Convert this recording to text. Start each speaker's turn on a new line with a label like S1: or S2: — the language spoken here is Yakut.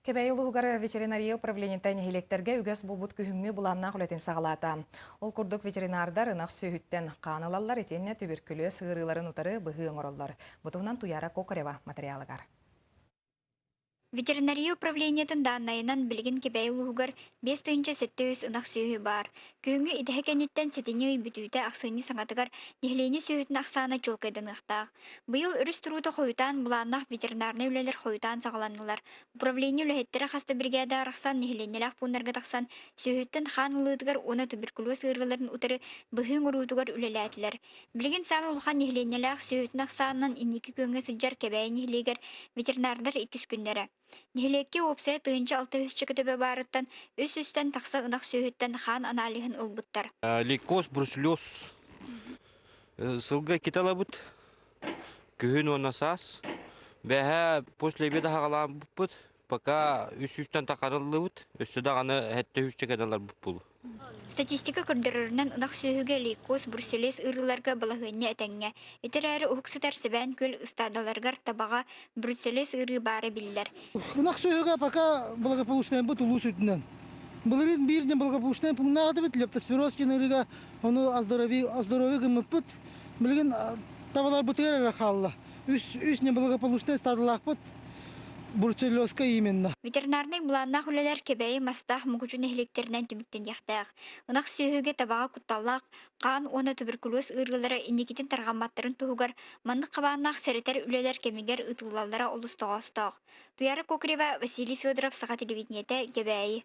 S1: Кэбээйи улууһугар ветеринария управлениета нэһилиэктэргэ үгэс буолбут күһүҥҥү былааннаах үлэтин саҕалаата. Ол курдук ветеринардар ынах сүөһүттэн хаан ылаллар итиэннэ түбүркүлүөс ыарыыларын утары быһыы оҥороллор. Бу туһунан Туяра Кокарева материалыгар.
S2: Ветеринария управлениетын дааннайынан билигин Кэбээйи улууһугар 5700 ынах сүөһү баар. Күһүҥҥү идэһэ кэнниттэн сэтинньи ый бүтүүтэ ахсынньы саҥатыгар нэһилиэнньэ сүөһүтүн ахсаана чуолкайданыахтаах. Быйыл өрүс туруута хойутаан былааннаах ветеринарнай үлэлэр хойутаан саҕаланнылар. Управление үлэһиттэрэ хас да биригээдэ арахсан нэһилиэнньэлээх пууннарга тахсан сүөһүттэн хаан ылыытыгар уонна туберкулез ыарыыларын утары быһыы оҥоруутугар үлэлээтилэр. Билигин саамай улахан нэһилиэнньэлээх сүөһүтүн ахсаанынан инники күөҥҥэ сылдьар Кэбээйи нэһилиэгэр ветеринардар иккис күннэрэ. Нэһилиэккэ уопсайа 1600 төбө баарыттан 300-тэн тахса ынах сүөһүттэн хаан аналиһын ылбыттар.
S3: Лейкоз, бруцеллез сылга иккитэ ылабыт. Күһүн уонна саас. Бэһэ после обеда хаҕалаабыппыт. Пока үс сүүстэн тахарыллыбыт. Өссө даҕаны сэттэ сүүсчэ кэлэлэрбит буолуо.
S2: Статистика көрдөрөрүнэн ынах сүөһүгэ лейкоз, бруцеллез ыарыыларга балаһыанньа этэҥҥэ. Ити эрээри уһук сытар Сэбээн Күөл ыстаадаларыгар табаҕа бруцеллез ыарыы баара биллэр.
S4: Ынах сүөһүгэ пока благополучнайбыт улуус үрдүнэн. Былырыын биир неблагополучнай пунктаах этибит, лептоспироз диэн ыарыыга ону оздоровье оздоровье гыммыппыт. Билигин табаларбытыгар эрэ хаалла. Үс, үс неблагополучнай стадалаахпыт бруцеллезка именно.
S2: Ветеринарнай былааннаах үлэлэр Кэбээйи Мастаах Мукучу нэһилиэктэринэн түмүктэниэхтээх. Ынах сүөһүгэ табаҕа кутталлаах хаан уонна туберкулез ыарыылара инникитин тарҕамматтарын туһугар маннык хабааннаах сэрэтэр үлэлэр кэмигэр ыытыллаллара олус тоҕоостоох. Туяра Кокорева, Василий Федоров, Саха телевидениетэ, Кэбээйи.